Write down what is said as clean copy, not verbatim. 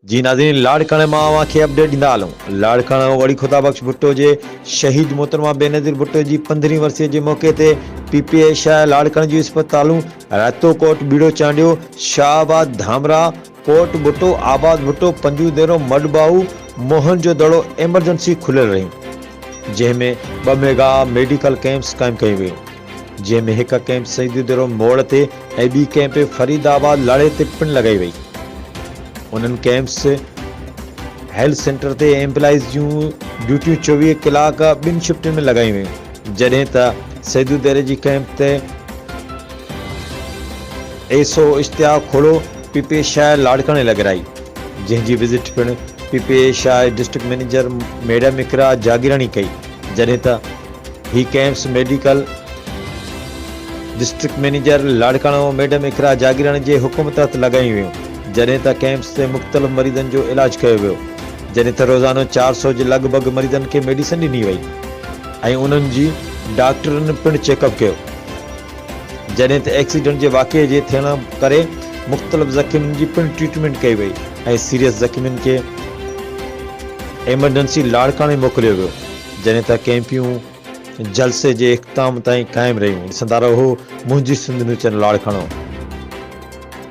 جي ناظرين لاڙڪاڻي مان اوهان کي اپڊيٽ ڏيندا هلون لاڙڪاڻو ڳڙهي خدا بخش ڀٽو جي شهيد محترمه بينظير ڀٽو جي پندرهين ورسي جي موقعي تي پي پي اي شاهه لاڙڪاڻي جون اسپتالون رتو ڪوٽ ٻيڙو چانڊيو شاهه آباد ڌامراهه ڪوٽ ڀٽو آباد ڀٽو پنجون ديرو مڏ باهو موهن جو دڙو ايمرجنسي کليل رهيون جنهن ۾ ٻه ميگا ميڊيڪل ڪئمپس قائم ڪيون ويون جنهن ۾ هڪ ڪئمپ سيدوديرو موڙ تي ۽ ٻي ڪئمپ فريد آباد لاڙي تي پڻ لڳائي وئي. انهن ڪئمپس هيلٿ سينٽر تي ايمپلائيز جون ڊيوٽيون 24 ڪلاڪ ٻن شفٽن ۾ لڳايون ويون، جڏهن ته سيدوديري جي ڪئمپ تي S O Ishtiaq Khuhro P P Shah لاڙڪاڻي لڳرائي، جنهن جي وزٽ پڻ P P Shah district manager madam Iqra Jagirani ڪئي، جڏهن ته هي camps medical district manager Larkana madam Iqra Jagirani جي حڪم تحت لڳايون ويون جڏهن ته ڪئمپس تي مختلف مريضن جو علاج ڪيو ويو جڏهن ته روزانو 400 جي لڳ ڀڳ مريضن کي ميڊيسن ڏني وئي ۽ انهن جي ڊاڪٽرن پڻ چيڪ اپ ڪيو جڏهن ته ايڪسيڊنٽ جي واقعي جي ٿيڻ ڪري مختلف زخمين جي پڻ ٽريٽمينٽ ڪئي وئي ۽ سيريس زخمين کي ايمرجنسي لاڙڪاڻي موڪليو ويو. جڏهن ته ڪئمپيون جلسي جي اختتام تائين قائم رهيون. ڏسندا رهو منهنجي سنڌ نيوز چينل لاڙڪاڻو.